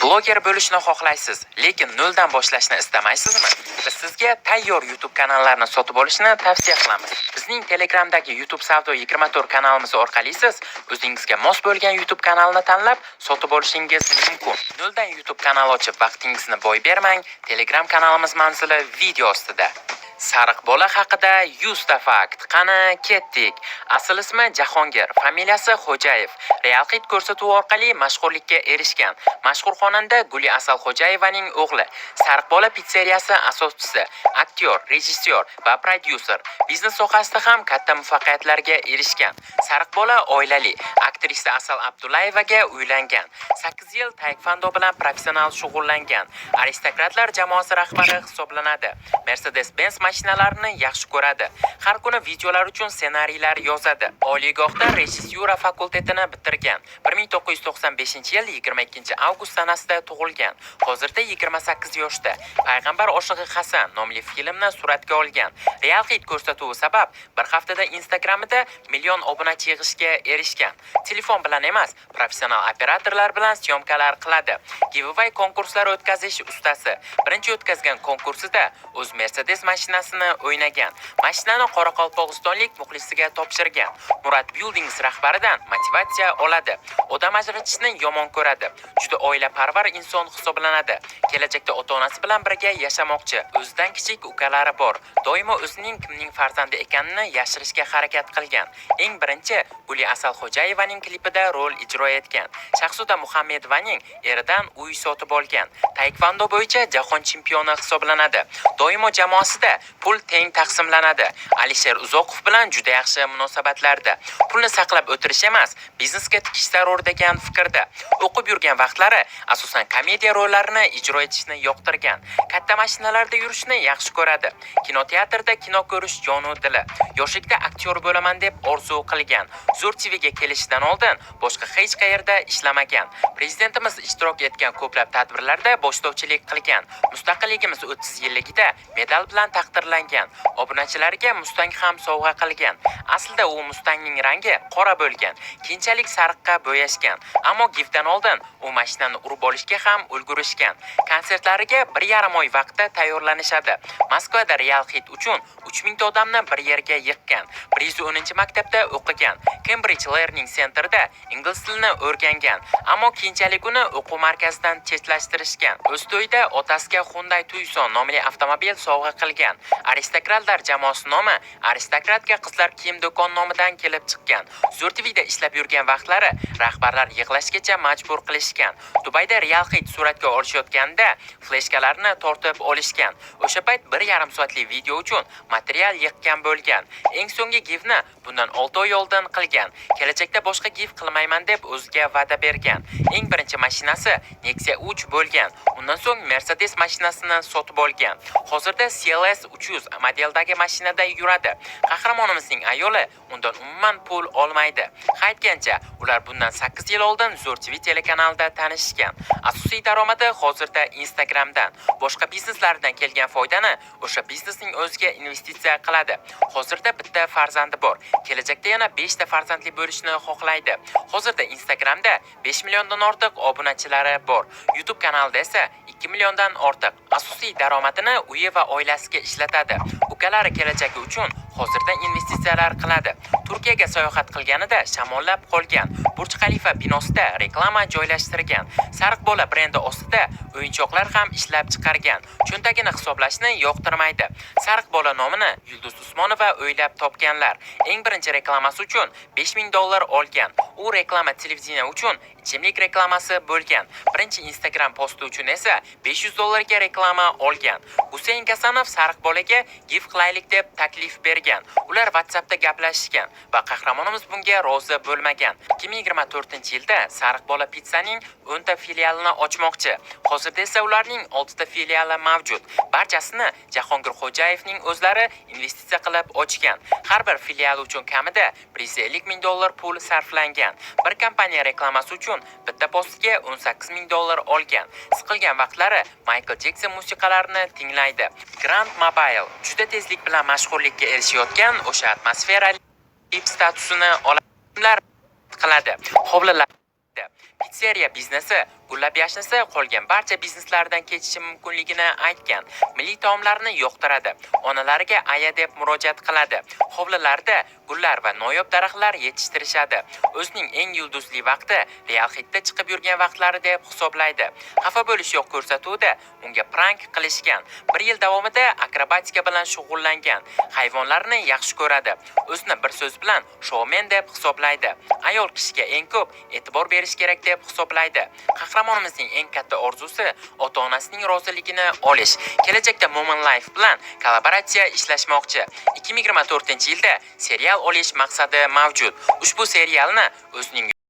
Bloger bo'lishni xohlaysiz, lekin noldan boshlashni istamaysizmi? Biz sizga tayyor YouTube kanallarni sotib olishni tavsiya qilamiz. Bizning Telegramdagi YouTube Savdo 24 kanalimiz orqali siz o'zingizga mos bo'lgan YouTube kanalini tanlab sotib olishingiz mumkin. Noldan YouTube kanal ochib vaqtingizni boy bermang. Telegram kanalimiz manzili video ostida. Sariq bola haqida 100 ta fakt. Qani, ketdik. Asl ismi Jahongir, familiyasi Xo'jayev. Real Hit ko'rsatuvi orqali mashhurlikka erishgan. Mashhur xonanda Guli Asal Xo'jayevaning o'g'li. Sariq bola pitseriyasi asoschisi, aktyor, rejissyor va prodyuser. Biznes sohasida ham katta muvaffaqiyatlarga erishgan. Sariq bola oilali, aktrisa Asal Abdullayevaga uylangan. 8 yil taekvondo bilan professional shug'ullangan. Aristokratlar jamoasi rahbari hisoblanadi. Mercedes-Benz mashinalarini yaxshi ko'radi. Har kuni videolar uchun ssenariylar yozadi. Oliygohda rejissura fakultetini bitirgan. 1995-yil 22-avgust sanasida tug'ilgan. Hozirda 28 yoshda. Payg'ambar oshig'i Hasan nomli filmni suratga olgan. Real Hit ko'rsatuvi sabab bir haftada Instagramida million obunachi yig'ishga erishgan. Telefon bilan emas, professional operatorlar bilan syomkalar qiladi. Giveaway konkurslar o'tkazish ustasi. Birinchi o'tkazgan konkursida o'z Mercedes mashinasini o'ynagan. Mashinani qoraqalpog'istonlik muxlisiga topshirgan. Murad Buildings rahbaridan motivatsiya oladi. Odam ajratishni yomon ko'radi. Juda oilaparvar inson hisoblanadi. Kelajakda ota-onasi bilan birga yashamoqchi. O'zidan kichik ukalari bor. Doimo o'zining kimning farzandi ekanini yashirishga harakat qilgan. Eng birinchi Guli Asal Xo'jayevaning klipida rol ijro etgan. Shahzoda Muhammedovaning eridan uy sotib olgan. Taekvondo bo'yicha jahon chempioni hisoblanadi. Doimo jamoasida pul teng taqsimlanadi. Alisher Uzoqov bilan juda yaxshi munosabatlarda. Pulni saqlab o'tirish emas, biznesga tikish zarur degan fikrda. O'qib yurgan vaqtlari asosan komediya rollarini ijro etishni yoqtirgan. Katta mashinalarda yurishni yaxshi ko'radi. Kinoteatrda kino ko'rish jonu dili. Yoshlikda aktyor bo'laman deb orzu qilgan. Zo'r TVga kelishidan oldin boshqa hech qayerda ishlamagan. Prezidentimiz ishtirok etgan ko'plab tadbirlarda boshlovchilik qilgan. Mustaqilligimiz 30 yilligida medal bilan taqdirlangan. Obunachilariga Mustang ham sovg'a qilgan. Aslida u Mustangning rangi qora bo'lgan. Keyinchalik sariqqa bo'yashgan. Ammo gifdan oldin u mashinani urib olishga ham ulgurishgan. Konsertlariga 1,5 oy vaqtda tayyorlanishadi. Moskvada Real Hit uchun 3000 ta odamni bir yerga yig'gan. 110-maktabda o'qigan. Cambridge Learning Centerda ingliz tilini o'rgangan. Ammo keyinchalik uni o'quv markazidan chetlashtirishgan. O'z to'yida otasiga Hyundai Tucson nomli avtomobil sovg'a qilgan. Aristokratlar jamoasi nomi aristokratka qizlar kiyim do'kon nomidan kelib chiqqan. Zo'r TVda ishlab yurgan vaqtlari rahbarlar yig'lashgacha majbur qilishgan. Dubayda Real Hit suratga olishayotganda fleshkalarni tortib olishgan. O'sha payt 1,5 soatlik video uchun material yig'gan bo'lgan. Eng so'nggi gifni bundan 6 oy oldin qilgan. Kelajakda boshqa gif qilmayman deb o'ziga va'da bergan. Eng birinchi mashinasi Nexia 3 bo'lgan. Undan so'ng Mercedes mashinasini sotib olgan. Hozirda CLS 300 modeldagi mashinada yuradi. Qahramonimizning ayoli undan umuman pul olmaydi. Aytgancha, ular bundan 8 yil oldin Zo'r TV telekanalida tanishgan. Asosiy daromadi hozirda Instagramdan. Boshqa bizneslaridan kelgan foydani o'sha biznesning o'ziga investitsiya qiladi. Hozirda bitta farzandi bor. Kelajakda yana 5 ta farzandli bo'lishni xohlaydi. Hozirda Instagramda 5 milliondan ortiq obunachilari bor. YouTube kanalida esa 2 milliondan ortiq. Asosiy daromadini uyi va oilasiga ishlatadi. Ukalari kelajagi uchun hozirdan investitsiyalar qiladi. Turkiyaga sayohat qilganida shamollab qolgan. Burj Xalifa binosida reklama joylashtirgan. Sariq bola brendi ostida o'yinchoqlar ham ishlab chiqargan. Cho'ntagini hisoblashni yoqtirmaydi. Sariq bola nomini Yulduz Usmonova o'ylab topganlar. Eng birinchi reklamasi uchun 5000 dollar olgan. U reklama televideniya uchun ichimlik reklamasi bo'lgan. Birinchi Instagram posti uchun esa 500 dollarga reklama olgan. Guseyn Gasanov sariq bolaga gif qilaylik deb taklif bergan. Ular WhatsAppda gaplashishgan va qahramonimiz bunga rozi bo'lmagan. 2024-yilda Sariq bola pizzaning 10 ta filialini ochmoqchi. Hozirda esa ularning 6 ta filiali mavjud. Barchasini Jahongir Xo'jayevning o'zlari investitsiya qilib ochgan. Har bir filial uchun kamida 150 ming dollar pul sarflangan. Bir kompaniya reklamasi uchun bitta postiga 18 ming dollar olgan. Siqilgan vaqtlari Michael Jackson musiqalarini tinglaydi. Grand Mobile juda tezlik bilan mashhurlikka erishayotgan o'sha atmosferali statusini olamlar qiladi. Hovlilar. Pitseriya biznesi. Gullab yashnasa, qolgan barcha bizneslardan kechishi mumkinligini aytgan. Milliy taomlarni yoqtiradi. Onalariga aya deb murojaat qiladi. Hovlilarda gullar va noyob daraxtlar yetishtirishadi. O'zining eng yulduzli vaqti Real Hitda chiqib yurgan vaqtlari deb hisoblaydi. Xafa bo'lish yo'q ko'rsatuvida unga prank qilishgan. Bir yil davomida akrobatika bilan shug'ullangan. Hayvonlarni yaxshi ko'radi. O'zini bir so'z bilan shoumen deb hisoblaydi. Ayol kishiga eng ko'p e'tibor berish kerak deb hisoblaydi. Qahramonimizning eng katta orzusi ota-onasining roziligini olish. Kelajakda Moment Life bilan kollaboratsiya ishlashmoqchi. 2024-yilda serial olish maqsadi mavjud. Ushbu serialni o'zining